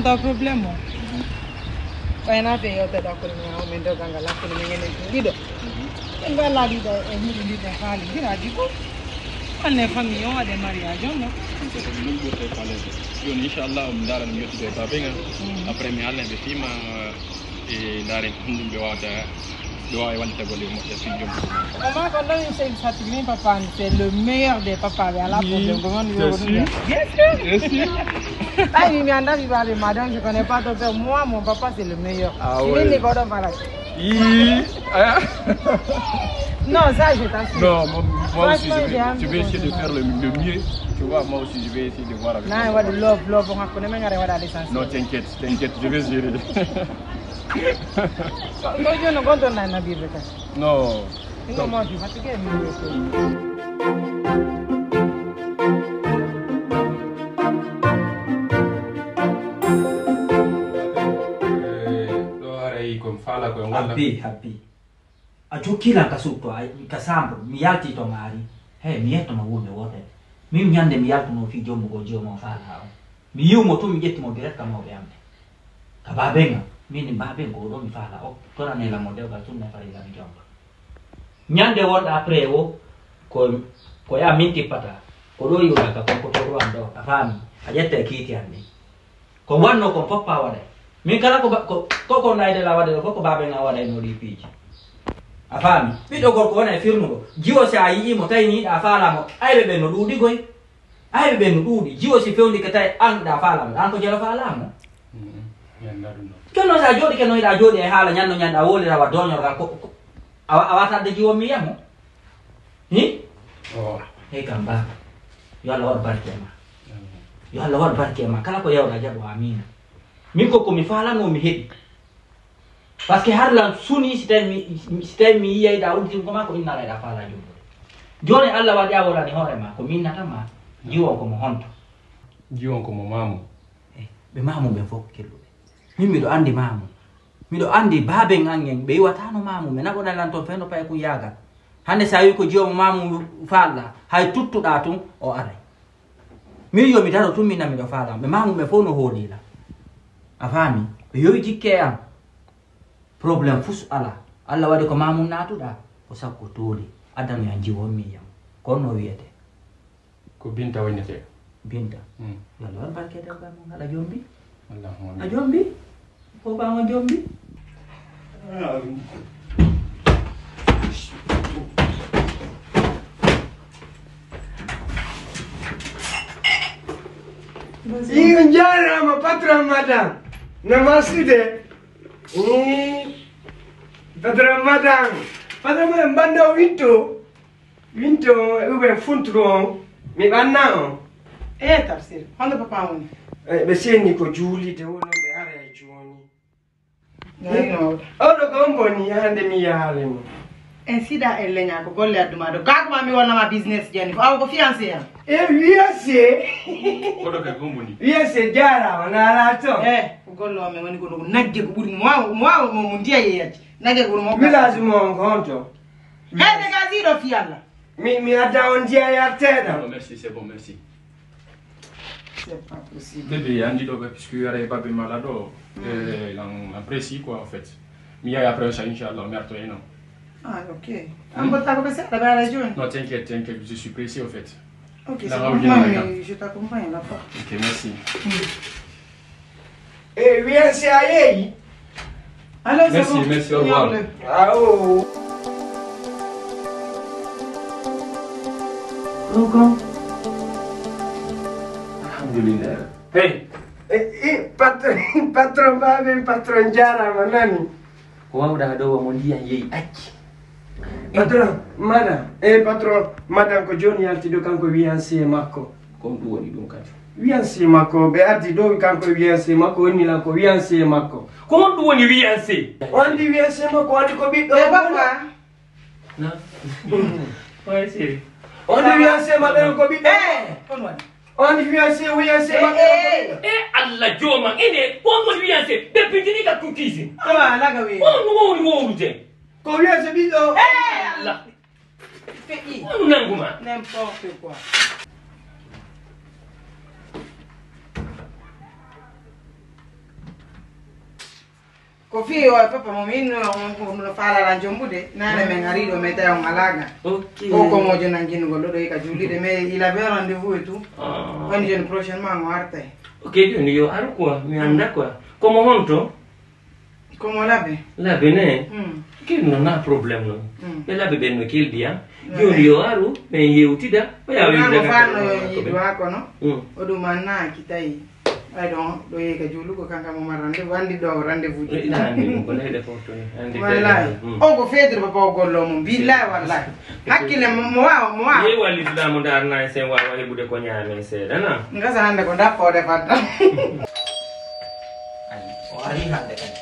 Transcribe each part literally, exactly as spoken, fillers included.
Ɗo problème o. Ɓayna ɓe yewteɗo hakkunde men, haw men dewgal ngal, hakkunde men enen ɗiɗo. En mbaɗa ɗiɗo, en hiɗi ɗiɗo, faali, mbiɗa di ko. Anne famille o waɗe mariage on, non? Ɗum ɓurte faaleede. Jooni, inchallah, mi ndaara no mi yettude e baaben am. Après, mi haalna ɓe fima, e ndaaren ko honɗum ɓe wawata, ɓe wawi wallitagol e moƴƴa fii joom. Maman, quand on a une seule fatigue, papa, c'est le meilleur des papas, mais à la problème, comment on veut revenir? Bien sûr. Bien sûr. Ah, mais madame, il va dire, madame, je connais pas ton père. Moi, mon papa, c'est le meilleur. Ah ouais. Ii, ah. Non, ça, je t'assure. Non, moi, moi aussi, je vais, je vais essayer de faire le, le mieux. Tu vois, moi aussi, je vais essayer de voir avec. Non, on va de love, love, on va connaître, on va aller. Non, t'inquiète, t'inquiète, je vais gérer. Ko, ko jooni gonton na Nabiiɓe kan? Non. Ɗum ko mawti fatigué mi. Ɗo haray ko mi faala ko e walla. Happi, happi. A jokkilan ka suudu to, a, ka chambre, mi yalti to maari. Hey, mi yetto ma wuurne wootere. Min ñande mi yaltuno fii jommu goo jiwo mo faala o. Mi yiw mo tun, mi ƴetti mo direct ka mawɓe am ɓe. Ka baaben am, min baaben ko ɗo mi faala o. Toranee lan mo dewgal sunna farilla mi jomba. Ñande wonɗa après o, ko, ko ya min tippata. Ko ɗo yiwɗa ka konko to ɗo am ɗo, a faami? A ƴetta e kiiti an ɗin. Ko wanno kon fof pa waɗay. Min kala ko ba-, ko, ko, ko nayde la waɗe ɗo, fof ko baaben am waɗayno ɗi piiji. A faami? Ɓiɗɗo gorko wona e firnuɗo. Jiwo si a yi'i mo, tawi ni yiɗa faala mo, ayɓe ɓen no ɗuuɗi goy. Ayɓe ɓen no ɗuuɗi. Jiwo si fewndike tawi an ɗa faala mo, an ko jelo faala mo. Mm, mi anndaa ɗum ɗon. Kenno sa jooɗi, kenno hiɗa jooɗi e haala ñanno ñande a wowlira wa doñorgal ko, ko, a, a wata adde jiwo mi yamo. Hi? Oh. Hey kam baaba. Yo Allah waɗ barke e ma. Amin. Yo Allah waɗ barke e ma. Kala ko yawɗa jaɓo amina. Min ko ko mi faalano mi heɓi. Parce que har lan suni si tawi mi, si tawi mi yiyay ɗa udditin ko ma ko inna layɗa faala jumbo. Joni Allah waɗi a wolani hoore ma ko minnata ma. Jiwon ko mo honto. Jiwon ko mo mamu. Eh, ɓe mamu ɓen fof ko kelluɓe. Min miɗo andi mamu. Miɗo andi baaben an en ɓe iwatano mamu ɓe naɓona lan toon fewndo paye kun yaagal. Hande sa wi ko jiwo mo mamu faalɗa hay tuttuɗa tun o aray. Min yo mi daro tun min miɗo faalama ɓe mamu ɓe fof no hoolila. A faami? Ɓe yowi jikke e am. Problème fus ala. Allah waɗi ko mamu naatuɗa ko sakko tooli. Adano yan jiwo mi yam. Ko no wiyete. Ko Binta wonetee. Binta. Mm. Yo Allah waɗ barke e dewgal mon ngal. A jombi? Allahumma amin. A jombi? Ko ba mo jombi? Iyo, njaaraama, patron madame. No masude. Mm. Patron madame. Patron madame, banda o witto. Winto e uben funturo on, mi ɓanna on. E Tafsir, honno papa woni? E, ɓe senni ko juulide woni, ɓe ara e jooni. Oɗo ko on boni hande mi yaale mo. En sida en leña ko golle adduma ɗo. Kako ma mi wonna ma business jani. Ko awa ko fiancé am. E fiancé. Oɗo ka gomboni. Fiancé jaaraama na ala to. E, ko golle o men woni ko ɗo nagge ko ɓuri mo wawa mo wawa mo ndiya yeyaji. Nagge ko ɓuri mo. Village mo on ko honto? Hey, dégagez ɗo fii Allah. Mi, mi adda on ndiya yarteeɗo. Oh, merci, c'est bon, merci. C'est pas possible. Bébé, andi ɗo ɓe, puisque yare babe mala ɗo, eh, lan, lan précis quoi, en fait. Mi yahi après ça, inchallah, mi arto eno. Ah, ok. An ko tako ɓe seeɗa ɓe ara jooni? Non, t'inquiète, t'inquiète, je suis pressé, au fait. Ok, c'est bon, moi, je t'accompagne là-bas. Ok, merci. E wiyan si a yeeyi. Allez, c'est bon. Merci, merci, au revoir. Awo. Ɗogo. Alhamdulillah. Hey. E, e, patron, patron, baben, patron, jarama, nani? Ko wawɗa ɗo, wamo ndiyan yeeyi acci. Patron, madame, eh, patron, madame ko joni yalti ɗo, kanko wiyan si e makko. Ko on ɗum woni ɗum kadi. Wiyan si makko, ɓe addi ɗo, kanko wiyan si makko, woni lan ko wiyan si makko. Ko on ɗum woni wiyan si? O andi wiyan si makko, o andi ko ɓiɗɗo. Eh, papa. Na. Oye, seri. O andi wiyan si makko, ko ɓiɗɗo. Eh, on woni. On fiancé, fiancé, eh, eh, eh, Allah jooma, ene, on woni fiancé, ɓe pintini ka tutise. Awa, laga we. On wowri wowrude. Ko fiancé ɓiɗɗo. Eh, Allah. Feƴƴi. On nanguma. N'importe quoi. Ko fii o e papa mo min no, on ko no faalala jombude. Nane men ari ɗo, mais tawi on alaa ga. Ok. O ko mojo nanginugol ɗo, ɗo e ka juulirde, mais il avait rendez-vous et tout. Ah. On jeune prochainement on artay. Ok, jooni yo aru quoi, mi annda quoi. Ko mo honto? Ko mo labe. Labe ne? Mm. Ken no na problème no. Mm. Ɓe labe ɓen no keldi, ah. Jooni yo aru, men yewtida, o yaa Namo wiyde fano ko ɓe. Yiɗu ha kono. Mm. O ɗum anna ki tawi. Ay ɗon, ɗo yehi ka juulugo, kanka mo mari rendez-vous, anndi ɗo rendez-vous ji. Ina anndi ɗum, ko leyɗe fof toon, anndi Wallahi. Kadi. Mm. O ko feedir papa o gollo mum, billahi wallahi. Hakkille mo, mo waawa, mo waawa. Yehi wallituɗaa mo, ndaarnaa en sen waawa heɓude ko ñaamen seeɗa, na? Ngasa hannde ko dappoode fadda. Ay, o ari hannde kadi.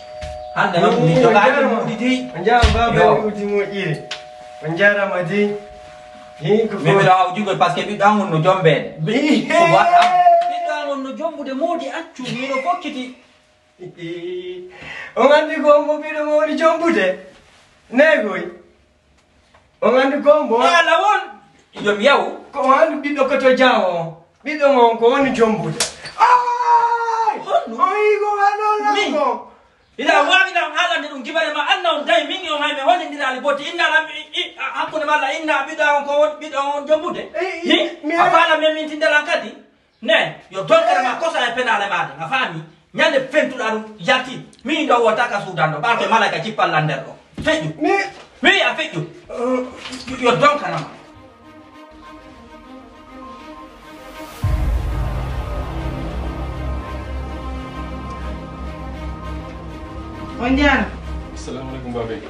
Hannde noon mi jogaani muudi dey. On njaaraama, baaba. Yo. Mi uti moƴƴiri. On njaaraama dey. Hi, ko min mbiɗa haw jugol, parce que ɓiɗɗo an on no jombeede. Ɓiɗɗo an on no jombude, moodi accu, mi no fokkiti. On anndi ko mbo ɓiɗɗo mo woni jombude? Neegoy. On anndi ko mbo? Ala won. Yo mi yaw. Ko on anndi ɓiɗɗo ko to jaawo. Ɓiɗɗo mo on ko woni jombude. Ay! Honɗum? On yigo waɗo lango. Ina waawi ɗam haalande ɗum gibare ma, anna on tawi min e on hay mi hollindiraali botte. Inna lam, i, i, a, hakkunde ma Allah, inna ɓiɗɗo on ko won, ɓiɗɗo on jombude? Eh, hi? Mi a faala men min tindalan kadi? Ne, yo donkere ma kosa e penaale maaɗa, a faami? Ñande fentuɗa ɗum, yalti. Mi ɗo wota ka suudanɗo, ɓaato e malaika jippalla nder ɗo. Feƴƴu. Mi wi a feƴƴu. Yo donkere ma. On njaara. Assalamu alaikum, babe.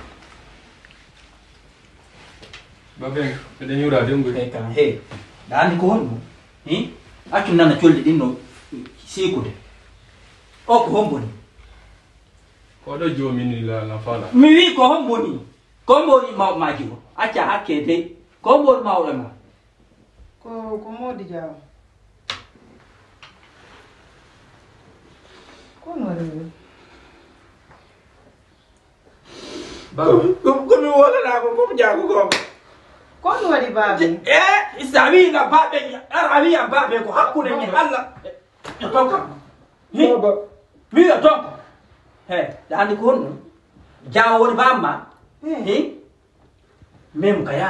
Babe, mbiɗa ñuura de ngoy. Hey, kan, hey. Ɗa anndi ko honɗum? Hi? Accu nana colli ɗin no siikude. O ko hombo ni? Ko ɗo joomi ni la, la fala. Mi wi ko hombo ni? Ko hombo ni mawɗo ma jiwo? Acca hakke dey. Ko hombo ni mawɗo ma? Ko, ko Modi Jaw. Ko no waɗi? Baba. Ko, ko, ko mi wolata ko, ko mi jaago ko. Ko mi waɗi baabe? Eh, so a wiyi na baabe, ara a wiya baabe ko hakkunde min Allah. Yo tonka. Hi? Baba. Mi yo tonka. He, da andi ko honno? Jaawo woni bamma. Eh. Hi? Mem kaya.